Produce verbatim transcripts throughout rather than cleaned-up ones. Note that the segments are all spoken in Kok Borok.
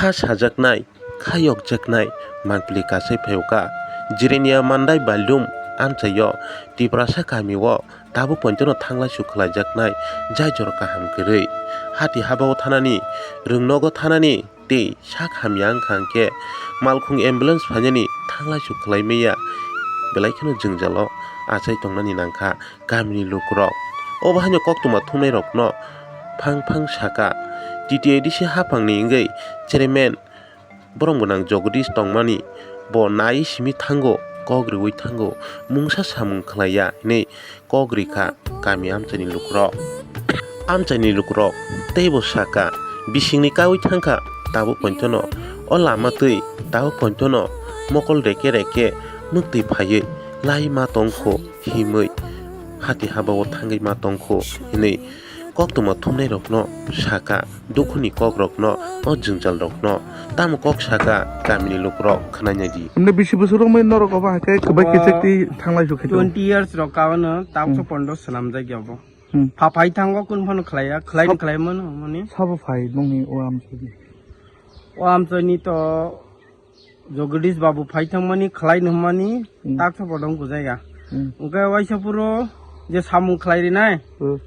Kha sajaknai, kha yokjaknai mangpili kasai phaio ka. Jirenia Mandai Baldum amchaio Tiprasa kamio tabuk pointono thanglaisu khlaijaknai jai jora kaham kwrwi. Hati habao thanani, rwngnogo thanani tei sak hamya wngkha hwnkhe malkhung ambulance phainani thanglaisu khlai maya belai kheno jwngjalo achai tongnani nangkha kamini lukurok. Obo haino koktwma thumnairokno phang phang saka, T T A D C haphangni wngwi chairman borok gwnang Jagdish tongmani bo nai simi thango, kok rwui thango, mungsa samung khlaiya hinwi kok rikha kami amchaini lukurok. Amchaini lukurok teibo saka, bisingni kaui thangkha tabuk pointono, o lama twi tabuk pointono mokol reke reke mwktwi phaiwi lai ma tongkho himwi hati habao thangwi ma tongkho hinwi koktwma thumnairokno saka, dukhuni kokrokno, o jwngjalrokno. Tamo kok saka kamini lukurok khwnaina di. Emne bisi bosor wngmani norok obo hai khe kwbai Obo kichik twi thanglai su khe tong. Twenty years rok ka ono, tabukso Hmm. pondo swnamjak ya obo. Hmm. Pha phai thango kun phano khlaiya, khlai Sab- khlai mano mani. Sabo phai nongni o amchaini? O amchaini to Jagdish Babu phai thangmani, khlai nungmani, Hmm. taksa bodong kujaiga. Hmm. Hwnkhe waisa phuru je samung khlai rinai, Hmm.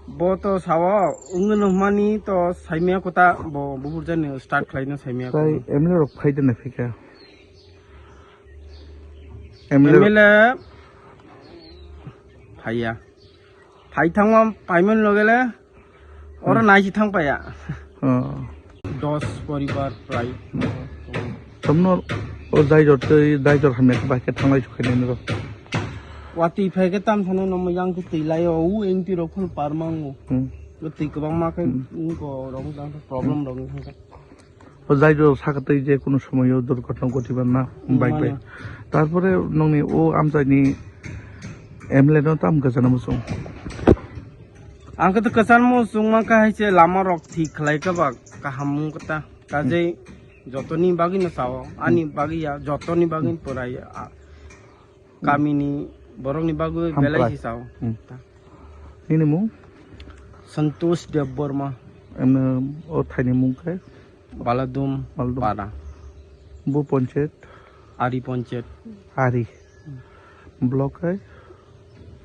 bo to sao, wngwi nungmani to saimaya kota, bo buphurjani start khlaino saimaya Tei kota. M L A rok phai de na phika? M L A rok M L A phaiya. Phai thangma paimani logele oro Hmm. naisi thang paya. Oh. Dos poribar prai. Tamno o daijor tei daijor hamya khe bai khe thanglai sukhainai noro. Watwi phai khe tam sano nomo yang khe twi lai o, u engti rok phano parmango. Hmm. O twi kwbangma khe Hmm. wngko rok wngkha problem rok wngkha. O jai jora sakatwi je kunu somoyo durghotna ghotibar na bike bai. Mane. Tarpore nongni o amchaini M L A no tam kwchana muchung. Ang khe to kwchan muchung mankha hai se lama rok thik khlai khe ba kaham wng khe ta. Kajei jotoni bagwi no sao, ani bagwi ya, jotoni bagwi pura ya. A, kamini borokni bagwi Hamkrai. Belai se sao. Hmm. Nini mung? Santosh Debbarma. Emne o thaini mung khe? Baladum Baladum. Para. Bo ponchayat? Ari ponchayat. Ari. Block hai?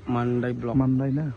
Mandai block. Mandai na?